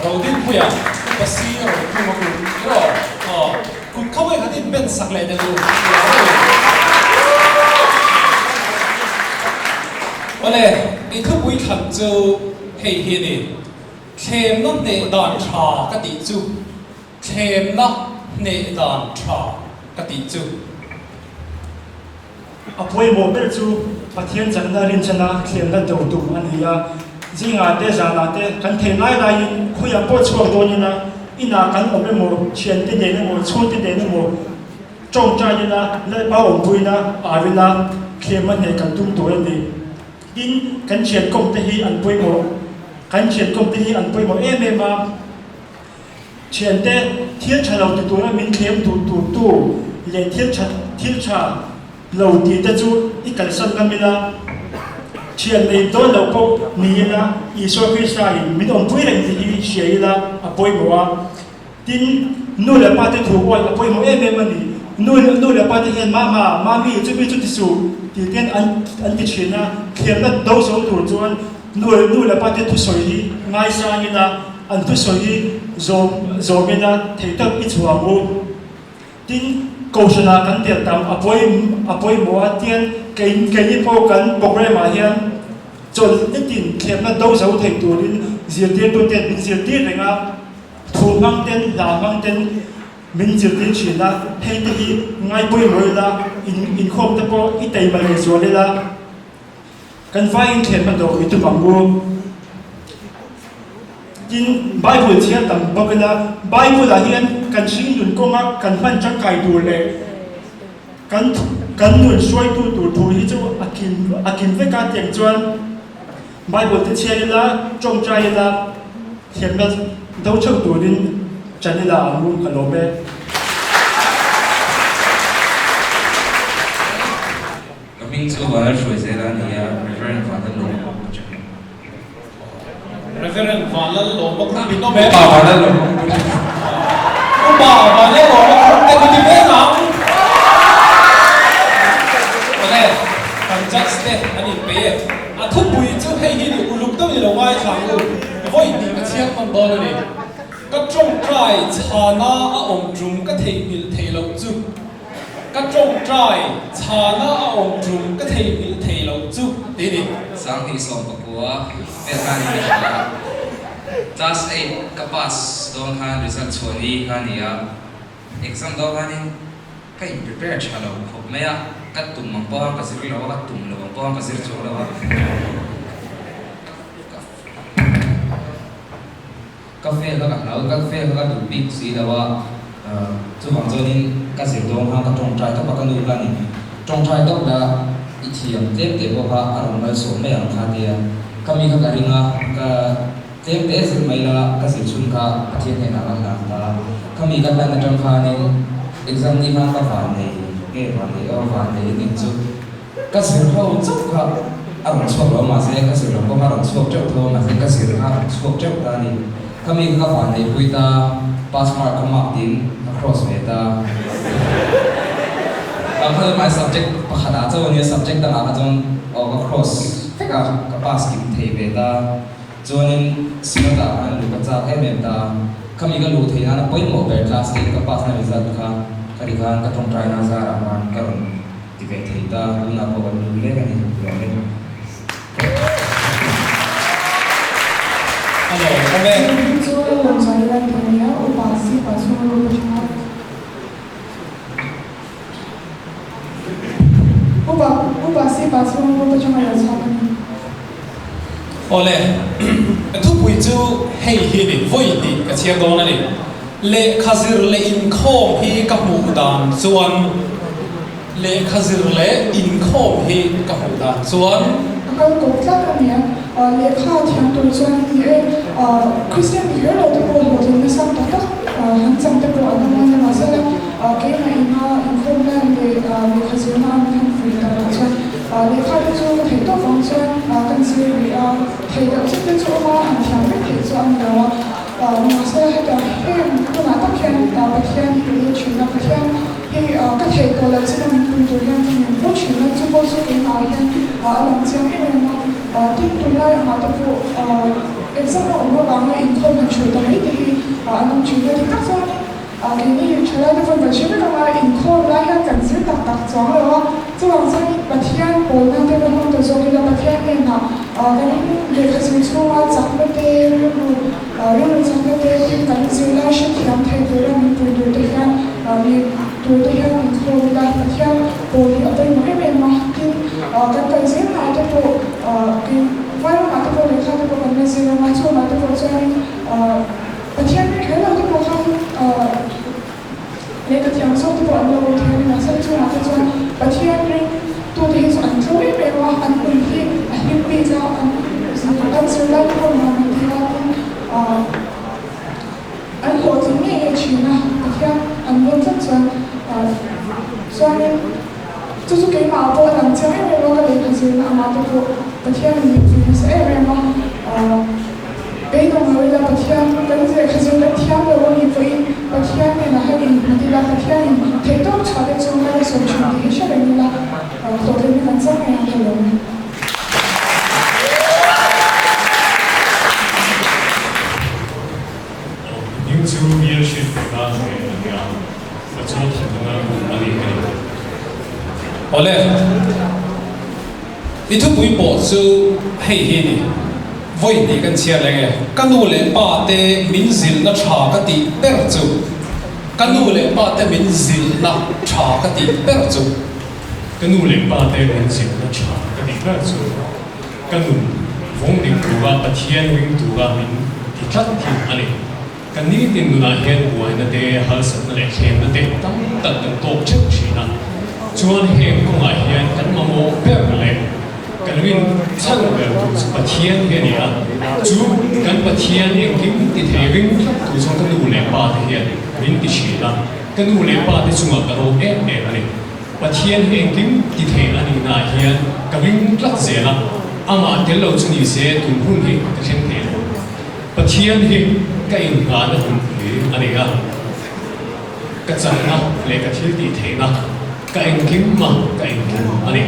Rodinpuia, Upa si Rokhuma group iraw? Aw, kut kho hi khat in ben sak leh deuh u. Awle, i thupui thlan chu hei hi a ni, Thlemna hneh dan tha ka tih chu. Thlemna hneh dan tha ka tih chu. A pawimawh ber chu Pathian chakna rinchhana thlemna do tum a ni a. Zingah te zanah te kan thei lai laiin khawiah pawh chhuak dawn ila, inah kan awm emaw, thiante nen emaw, chhungte nen emaw tawngtai ila, Lalpa awmpuina au ila thlemna hneh kan tum tur a ni. Tin, kan thian kawmte hi an pawimawh, kan thian kawmte hi an pawimawh em em a. Thiante, thil tha lo ti tura min thlem duh turtu leh thil tha thil tha lo ti te chu i kalsan ngam ila, thian nei dawn lo pawh ni ila, Isua Krista in min awmpui reng tih hi hria ila a pawimawh a. Tin, nu leh pa te thu awih a pawimawh em em a ni. Nu nu leh pa te hian mama, mami, chumi chu ti suh tih ten an an ti thin a, thlemna do zo tur chuan nu nu leh pa te thusawi hi ngaisang ila, An thusawi hi zawm zawm ila thei tak i chhuah ang u. Tin, Kohhranah kan tel tam a pawi a pawimawh a, tian kei keini pawh kan programme ah hian chawlh nitin thlemna do zo thei turin zirtirtuten min zirtir reng a, thu hmang ten hla hmang ten min zirtir thin a, hei te hi ngai pawimawh ila in inkhawm te pawh i taima lehzual ila. Kan vaiin thlemna do i tum ang u. Tin, Bible chhiar tam bawk ila, Bible-ah hian kan hringnun kawnga kan hman tangkai tur leh kan kan nun hruaitu tur thu hi chu a kim a kim vek a, tiang chuan Bible te chhiar ila, tawngtai ila, thlemna do theuh turin ṭan ila ang u, ka lawm e. Ka hming chu Vanlal Hruaizela a ni a, Reverend Vanlal Lawmawk ka chhung. Reverend Vanlal Lawmawk ru min awm em? Upa Vanlal Lawmawk ru min awm. Upa Vanlal Lawmawk ru te ka ti vek ang. Awle, kan judge. dawn a ni. Ka tawngtai chhana a awm tum ka theihnghilh theih loh chu. Ka tawngtai chhana a awm tum ka theihnghilh theih loh chu tih a ni. 2019 vel khan in ka hria a, class eight ka pass dawn khan result chhuah ni kha a ni a, exam dawn khanin Ka in prepare tha lo khawp mai a, ka tum ang pawh a ka zir lo a, ka tum lo ang pawh a ka zir chuang lo a, ka fail kha ka hlau, ka fail kha ka duh bik si lo a, chuvang chuanin ka zir dawn khan ka tawngtai tawp a, ka nu khan in tawngtai tawp la i thiam tlem teh pawh kha a rawn malsawm mai ang kha tia, ka mi kha ka ring a, ka. Tlem te zir mai la, ka zir chhun kha Pathian hnenah ka hlan ta. Khami ka hlan atang khanin exam ni khan ka van nei nge van nei aw van nei ning chu ka zir ho chauh kha a rawn chhuak lo mahse ka zir lo pawh kha a rawn chhuak teuh tho a mahse ka zir kha a rawn chhuak teuh ta a ni. Khami kha ka van nei pui ta, pass mark ka mark tin ka cross ve ta. Ang kha chu mahse subject pakhatah chauh a nia subject dangah kha chuan aw ka cross vek a ka pass kim thei ve ta. Chuanin Synod ah khan luh ka chak em em ta. Khami ka luh theih nana pawimawh ber class eight ka pass na result kha ka ti khan ka tawngtai na zarah khan ka rawn ti ve thei ta. Tunah pawh kan luh mek a ni lawm e. A lawm awm e. Zirtir chu a lawm chuan i lan thei nia, upa si pa chhung a rup atanga Upa upa si pa chhung a rup atanga lo chhuak a ni. Awle, ka thupui chu hei hi ni, vawi hnih ka chhiar dawn a ni. Lehkha zir leh inkhawm hi ka hmuh dan chuan, Lehkha zir leh inkhawm hi ka hmuh dan chuan. A kal kawp tlat a nia, lehkha a thiam tur chuan ni e, Kristian ni kher lo te pawh hlawhtling nasa tak tak han chang te pawh an awm a nia, mahsela keimah ina inkhawmna leh lehkha zirna a min han fuih tak ah chuan lehkha te chu ka theih tawk vang chuan kan zir rih a, theih loh chin te chu awm a, han thiam vek theih chu a ni lo a, mahsela hetiang heng hunah tak hian Pathian hi ka ring thin a, Pathian Hei ka theih tawh loh chin a min pui tur hian ka min fo thin a, chu pawh chu keimah ah hian a lang chiang em em a, tin tunlai angah te pawh exam a awm avanga inkhawm han hrui ta mai te hi a lang thin a, dik tak chuanin keini thalai te pawn kan hre vek anga inkhawm lai hian kan zir tak tak chuang lo a, chuvang chuanin Pathian pawlna te va hmang ta zawk ila Pathian hnenah kan lehkha zir chhunga chakna te rilru rilru chakna te tin kan zirlai hrethiam thei tura min pui tur te hian Mi turte hian inkhawm ila Pathian pawl hi a pawimawh em em a, tin kan kal zel naah te pawh kei vairamah te pawh lehkha te pawh kan la zir ang a, chungah te pawh chuanin Pathian ring kher lo te pawh khan lehkha thiam zawk te pawh an lo awm thei a ni mahse chungah te chuan Pathian ring tute hi chu an tlo em em a, an nun hi a hlim bik a, an zirlai te pawh nuam an ti a, tin An hlawhtling ngei ngei thin a, Pathian an vawn tlat chuan chuanin chu chu keimah ah pawh a lang chiang em em a, ka lehkha zirna angah te pawh Pathian in min pui nasa em em a, beidawng lo ila Pathian kan lehkha zir kan thiam lo a nih pawhin Pathian hnenah hian inhmat ila, Pathian in theihtawp chhuah te chu kan la sawi thin tih hi hre reng ila hlawhtlinna kan chang ngei ang ka lawm e. Hming chu Bial hriat ve ta ve a nia, ka chaw that na room a ni ka ni. Awle, i thupui pawh chu hei hi ni, vawi hnih kan chhiar leng e, ka nu leh pa te min zilhna tha ka tih ber chu, ka nu leh pa te min zilhna tha ka tih ber chu. Ka nu leh pa te min zilhna tha ka tih ber chu. Ka nun vawng dik tura Pathian ring tura min ti tlat hi a ni. Kan nitin nunah hian buaina te, harsatna leh thlemna te tam tak kan tawk theuh thin a. Chuan heng kawngah hian kan mamawh ber leh kan rin chhan ber tur chu Pathian hi a ni a. Chu kan Pathian engkim ti thei ring tlat tur chuan ka nu leh pa te hian min ti thin a. Ka nu leh pa te chungah ka rawt em em a ni. Pathian hi engkim ti thei a nih naah hian ka ring tlat zel a, amah tel lo chu ni se tun hun hi ka thleng thei lo. Pathian hi ka inngahna hunpui a ni a, ka chakna leh ka thil tih theihna, ka engkim a ka engkim a ni.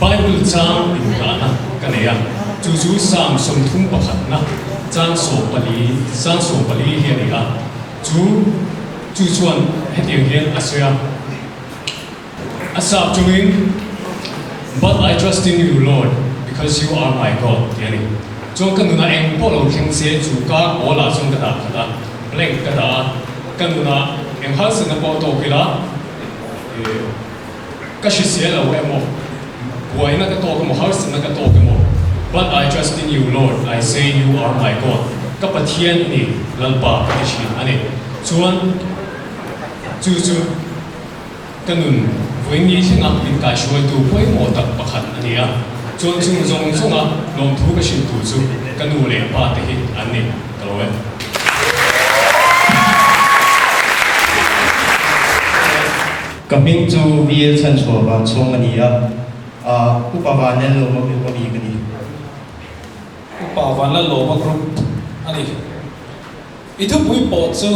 Bible chang inngahna ka nei a, chu chu Psalm 31 na. Chang 14, chang 14 hi a ni a, chu chu chuan hetiang hian a sawi a, A sap chungin, But I trust in you, Lord, because you are my God tih a ni. Chuan ka nunah eng pawh lo thleng se chu ka goal-ah chuan ka dah khat a, blank ka dah a, ka nunah eng harsatna pawh tawk ila, Ka hrisel lo emaw, buaina ka tawk emaw, harsatna ka tawk emaw, But I trust in you, Lord, I say you are my God, ka Pathian i ni, Lalpa ka ti thin a ni. Chuan chu chu ka nun vawiin ni thlengah min kaihruaitu pawimawh tak pakhat a ni a. Chuan chung zawng zawnga lawmthu ka hrilh tur chu ka nu leh pa te hi an ni ka lo e. Ka hming chu VL Chhanchhuah Vanchhawng a ni a, Upa Vanlalawma group a mi ka ni. Upa Vanlalawma group a ni. I thupui pawh chu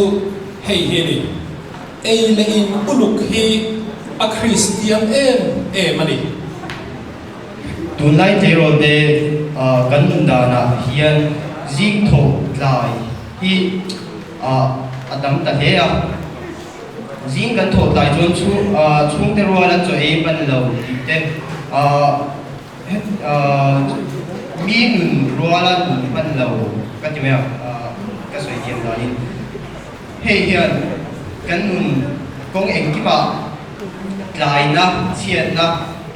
hei hi a ni, Ei leh in uluk hi a Kristian em em a ni. Tunlai tleirawl te kan nun danah hian zing thawh tlai hi a tam ta hle a. Zing kan thawh tlai chuan chhungte ruala chaw ei hman lo tih te, mi nun ruala nun hman lo ka ti mai a, ka sawi thiam danin hei hian kan nun kawng engkimah tlaina, chhiatna,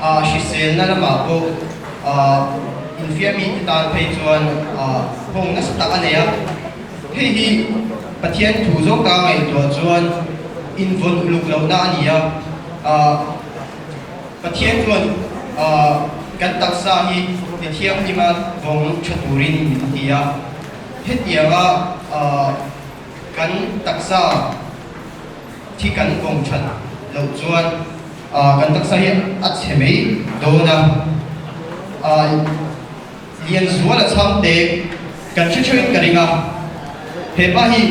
hriselna lamah pawh infiamite tan phei chuan nghawng nasa tak a nei a. Hei hi Pathian thu zawng ta ngaihtuah chuan invawn uluk lohna a ni a. Pathian chuan kan taksa hi mi thianghlima vawng tha turin min ti a. Hetianga kan taksa thi kan vawng that loh chuan kan taksa hi a chhe mai dawn a. Lianzuala chhangte kan hre theuhin ka ring a, hepa hi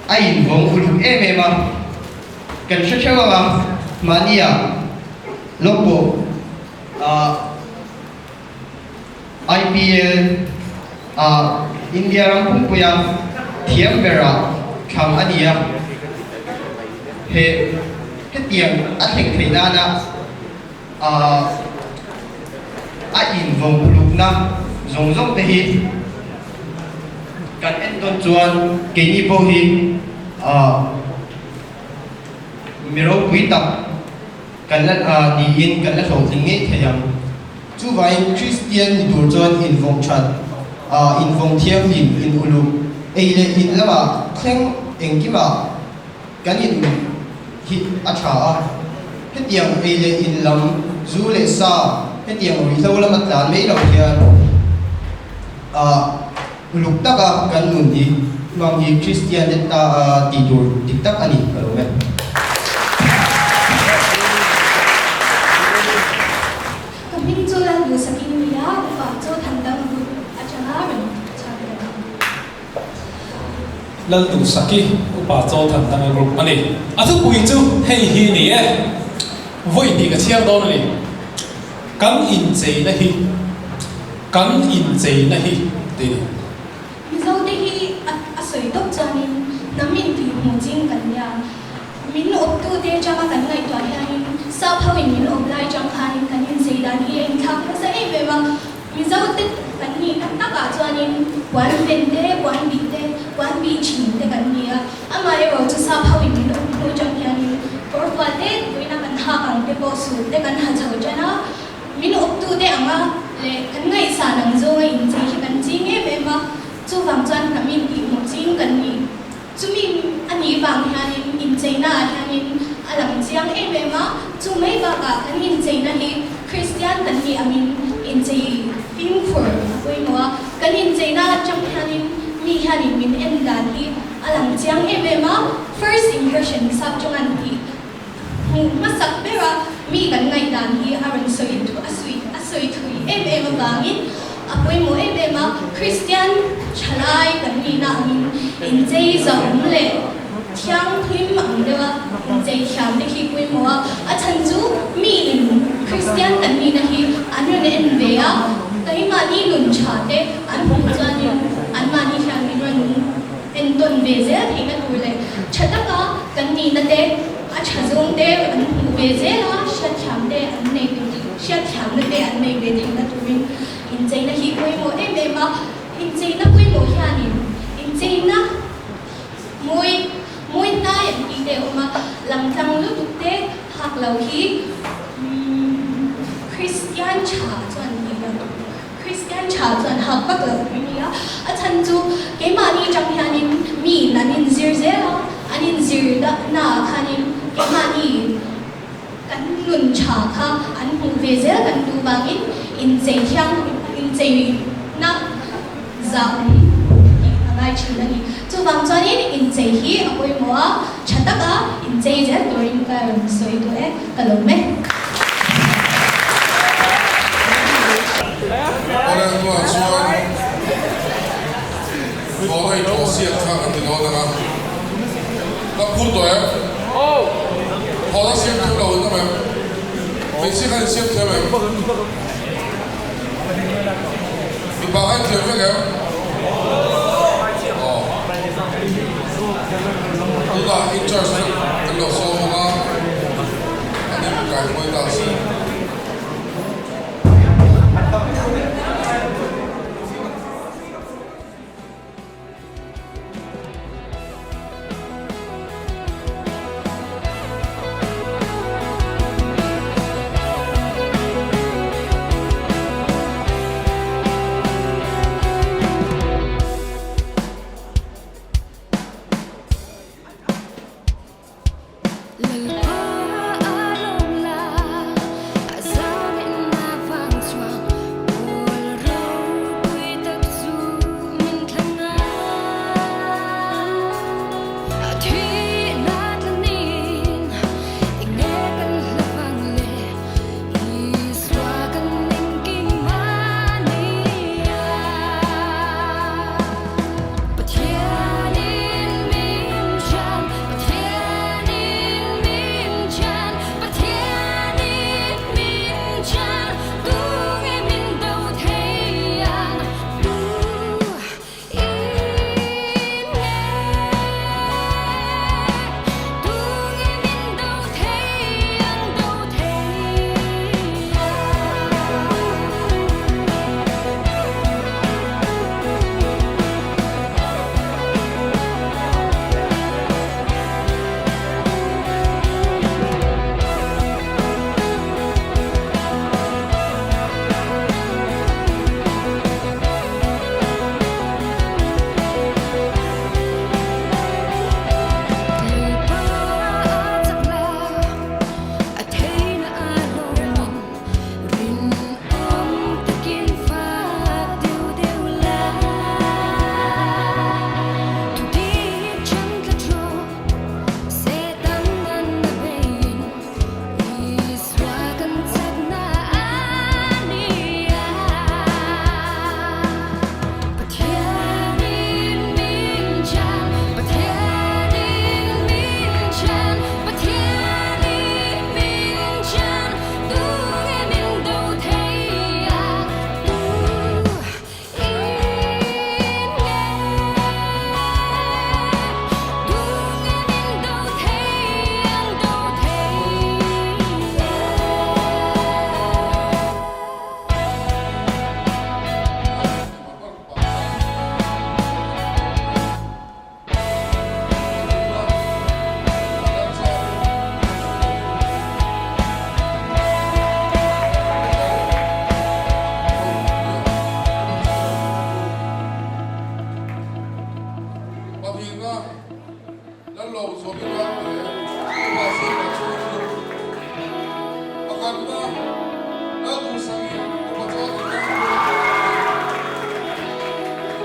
a invawng uluk em em a, kan hre theuh ang a, mahnia lawk pawh IPL ah India ram pumpuia thiam berah thlang a ni a, he hetiang a thleng theih nana A invawng ulukna zawng zawng te hi kan entawn chuan keini pawh hi mi ropui tak kan la niin kan la hlawhtling ngei thei ang. Chuvangin Kristian ni tur chuan invawng that, invawng thianghlim, in uluk, ei leh in lamah thleng engkimah Kan in hi a tha a, hetiang ei leh in lam, zu leh sa, hetiang ruihhlo lama tlan mai loh hian uluk taka kan nun hi hmang hi Kristian te ta tih tur dik tak a ni ka lo e. Ka hming chu Lalduhsakin nia, upa chu Thandang Group atanga rawn chhan ka ni. Lalduhsaki Upa Chawlthan Danga Group a ni. A thupui chu hei hi ni e, vawi hnih ka chhiar dawn a ni. Kan incheina hi, kan incheina hi tih a ni. Mizote hi a sawi tawp chuanin hnam intihhmuh ching kan nia. Min awptute atanga kan ngaihtuah hianin sap hoin min awp lai atang khanin kan inchei dan hi a inthlak nasa em em a. Mizote kan nih tak takah chuanin puan ven te, puan bih te, puan bih thin te kan ni a. Amaherawh chu sap hoin min awp hnu atang hianin kawrfual te vawiina kan hak ang te pawh suit te kan ha chho tan a. Min awptute anga leh kan ngaihsan ang zawnga inchei hi kan ching em em a. Chuvang chuan hnam intihhmuh ching kan ni. Chumi a nih vang hianin incheina ah hianin a lang chiang em em a, chu mai bakah kan incheina hi Kristian kan nih angin inchei fimkhur a pawimawh a, kan incheina atang hianin mi hianin min en dan hi a lang chiang em em a, first impression sap tawng an tih hmuh hmasak bera mi kan ngaihdan hi a rawn sawi a sawi a sawi thui em em avangin a pawimawh em em a, Kristian thalai kan nihna angin inchei zauhawm leh thianghlim ang deuha inchei thiam te khi pawimawh a, a chhan chu mi in Kristian kan nihna hi an rawn en ve a, keimahni nun tha te an hmuh chuanin an. ve zel theihna tur leh tha taka kan nihna te, a tha zawng te an hmuh ve zel a, hriatthiam te an nei ve theih, hriatthiamna te an nei ve theihna turin incheina hi pawimawh em em a. Incheina pawimawh hianin incheina mawi mawi hnai an tih te a awm a, langtlang lutuk te hak lo hi Kristian tha chuan tih lo Kristian tha chuan hak vak lo tur a ni a, a chhan chu keimahni atang hianin miin an inzir zel a, an inzir naah khanin keimahni kan nun tha kha an hmuh ve zel kan duh vangin inchei thiang incheina zah awm tih a ngai thin a ni. Chuvang chuanin inchei hi a pawimawh a, tha taka inchei zel turin ka rawn sawi duh e, ka lawm e. Awle hnuah chuan Thawhna i thawh siak kha kan ti dawn ang a, ka phur tawh em? Thawhna siam thiam lo in awm em? Hmeichhia khan in siam thiam em? Mipa khan thiam vek em? Aw. Tunah in charge vek kan lo sawm ang a, an inkaihruai ta a si. Pahnihna, Lalawmzuali Ralte, Upa Siama chhung chu. Pakhatna, Lalduhsangi, Upa Chawngi Ralte,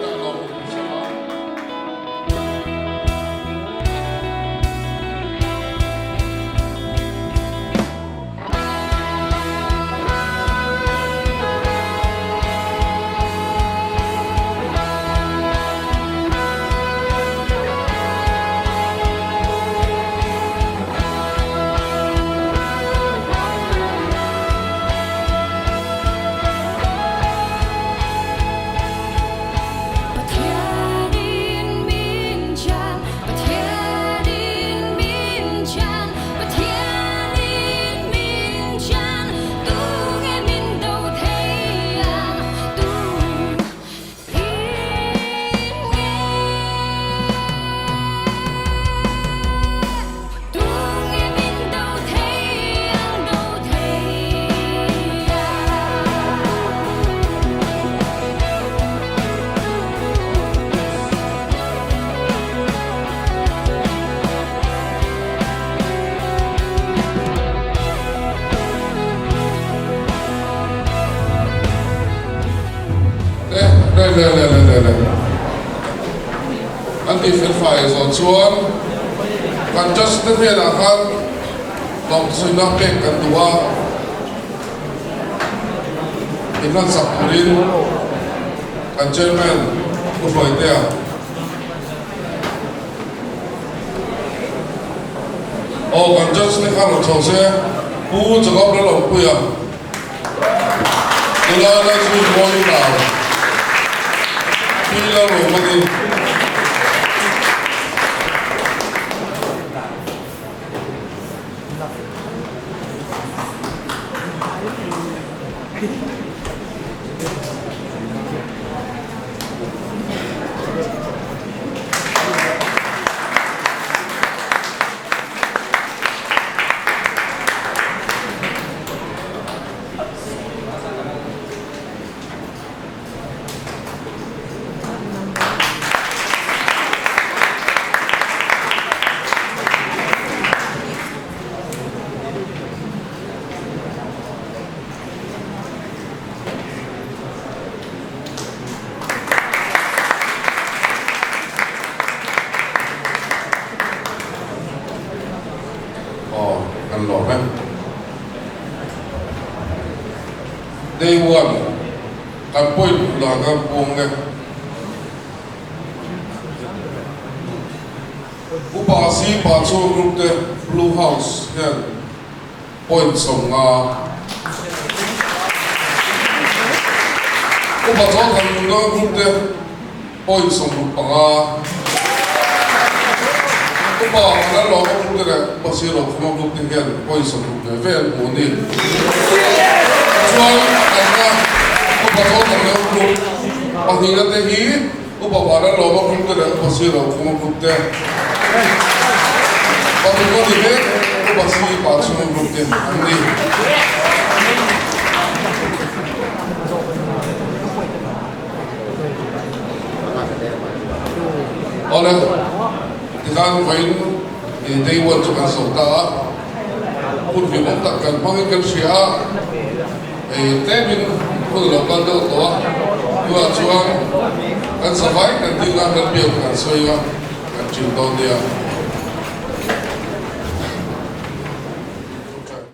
Lalawmzuali. kai zawh chuan kan judge te hnenah khan lawmthuina pek kan duh a, inhlansak turin kan chairman Pu Hruaitea. Aw kan judge te kha rawn chho se, Pu Jacob Lalawmpuia, Nula Lalchhunmawii Nau, Pi Lalromani. Aw, kan lawm e. Day one, kan point hmuh dan kha buang e. Upa si pa chhung group te Blue House hian Point 50. Upa chaw than nunna group te point 65. Upa Vanlalawma group te leh Upa Sirawkhuma group te hian point 60 ve ve an hmu a ni. Tichuan kanna Upa chaw than deuh group pahnihna te hi Upa Vanlalawma group te leh Upa Sirawkhuma group te pathum a ni mek, Upa Si Pachhunga group te an ni. Awle, tikhan vawiin day one chu kan sawi ta a, hun hlimawm tak kan hmangin kan hria a. Hei tlemin hun a lo kal deuh tawh a, tunah chuan kan savai kan ding a, kan biak kan sawi a, kan ṭin dawn nia.